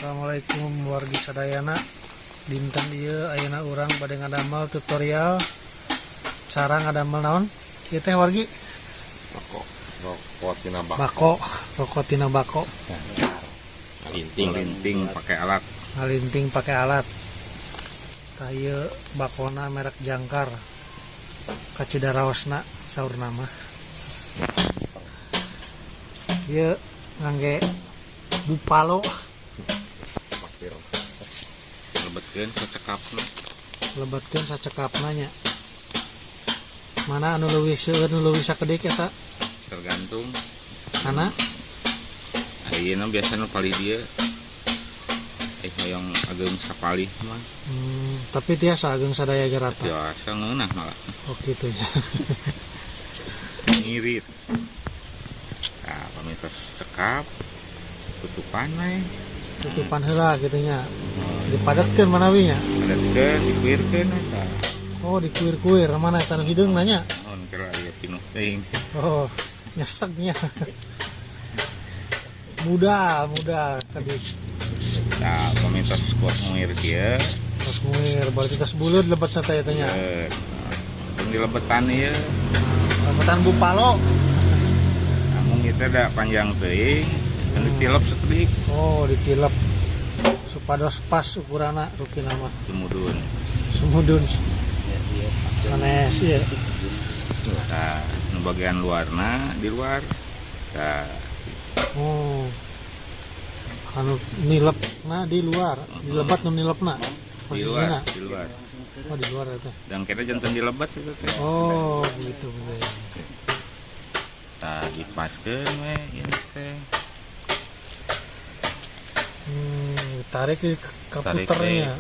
Assalamualaikum wargi sadayana. Dinten ieu ayeuna urang bade ngadamel tutorial cara ngadamel naon ieu teh wargi? Rokok, rokok tina bako. Bako, rokok tina bako. Ngalinting, ngalinting pakai alat. Ngalinting pakai alat. Tah ieu bakona merek Jangkar. Kacidaraosna saurna mah. Ieu ngangge bupalo. Lebetkeun sacekapna. Lebetkeun sacekapna nya. Mana anu leuwih seueur nu leuwih sakedik eta? Tergantung. Kana? Ayeuna biasana palih dieu. Hoyong ageung sapalih mah. Tapi tiasa ageung sadaya ge rata. Tiasa ngeunah malah. Oh kitu nya. Ngirit. Nah, pami tos cekap tutupan we. Tutupan heula kitu nya. Dipadetkeun manawi nya. Padetkeun, dikuirkeun eta. Oh, dikuir-kuir mana eta nu hideung nanya? Oh, kira aya pinuh teuing. Oh, nyeseknya. Mudah, mudah tadi. Nah, pami tos kuat nguir kieu. Tos nguir, berarti tos buleud lebetna teh eta nya. Tong dilebetan ieu. Lebetan bupalo. Amun ieu teh da panjang teuing, ditilep sakedik. Oh, ditilep. Supados pas ukuranna rupina mah. Sumudun. Sumudun. Sanes ieu. Nah, nu bagian luarna di luar. Nah. Oh. Anu nilepna di luar, dilebat nu nilepna. Posisina. Di luar, di luar. Oh, di luar eta. Dan kita jantan dilebat itu teh. Oh, begitu begitu. Nah, dipaskeun we ieu teh. Tarik di komputernya.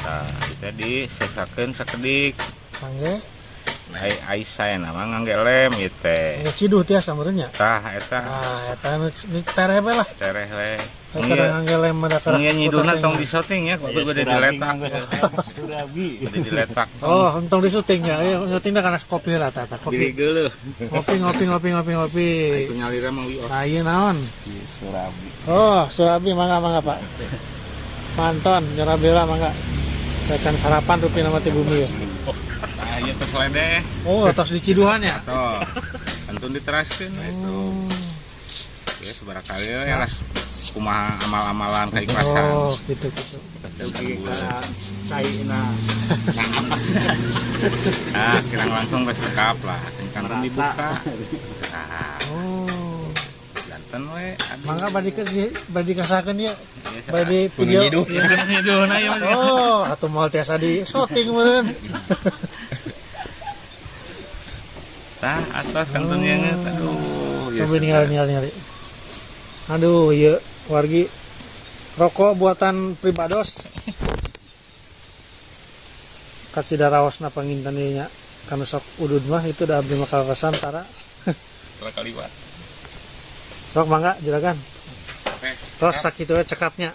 Nah, kita disesakeun sakedik. Kangge? Ai saena mah ngangge lem ieu teh. Ngangge ciduh tiasa meureun nya. Tah eta. Nah, eta nu tereh we lah. Tereh we. Kadang ngangge lem mah da kerah. Ieu nyiduna tong disoting ya, kudu bade diletak. Surabi. Bade diletak. Oh, entong disyuting ya. Ieu syutingna kana kopi lah tah, kopi. Bili geuleuh. Ngopi ngopi ngopi ngopi ngopi. Ku nyalira mah wios. Nah, ieu naon? Surabi. Oh, surabi mangga mangga Pak. Manton, nyurabi lah mangga. Can sarapan rupina mah ti bumi ya. Nah, ieu tos ledeh. Oh, tos diciduhan ya? Tos. Kantun diteraskeun we itu. Ya sabaraha kali we lah. Kumaha amal-amalan keikhlasan. Oh, gitu gitu. Caina. Nah, kirang langsung geus lengkap lah. Kantun dibuka. Nah. Oh. Janten we. Mangga bade dikasakeun ieu. Bade video. Nyiduna ieu. Oh, atuh moal tiasa di syuting meureun. Tah, atas kantun nyeungeut. Aduh, coba ningali. Aduh, ieu wargi rokok buatan pribados. Kacidaraosna panginten ieu nya. Kanu sok udud mah itu da abdi mah kaleresan tara. Tara kaliwat. Sok mangga juragan. Tos sakitu we cekapnya.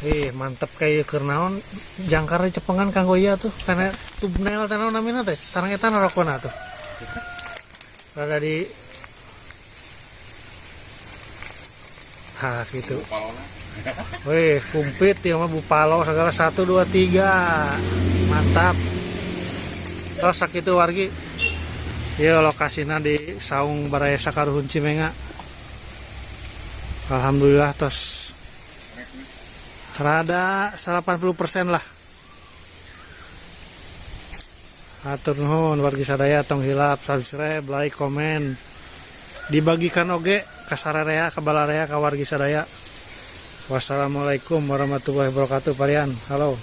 Ih, mantep kayak keur naon jangkar cepengan kanggo ieu tuh kana thumbnail teh naon namina teh sareng eta rokona tuh. Rada di ha gitu. Wih, kumpit ya mah bupalo segala 1 2 3. Mantap. Tos sakitu wargi. Ieu lokasina di Saung Baraya Sakaruhun Cimenga. Alhamdulillah tos rada 80% lah. Hatur nuhun wargi sadaya, tong hilap subscribe, like, komen, dibagikan oge ka sararea, ka balarea, ka wargi sadaya. Wassalamualaikum warahmatullahi wabarakatuh. Parian, halo.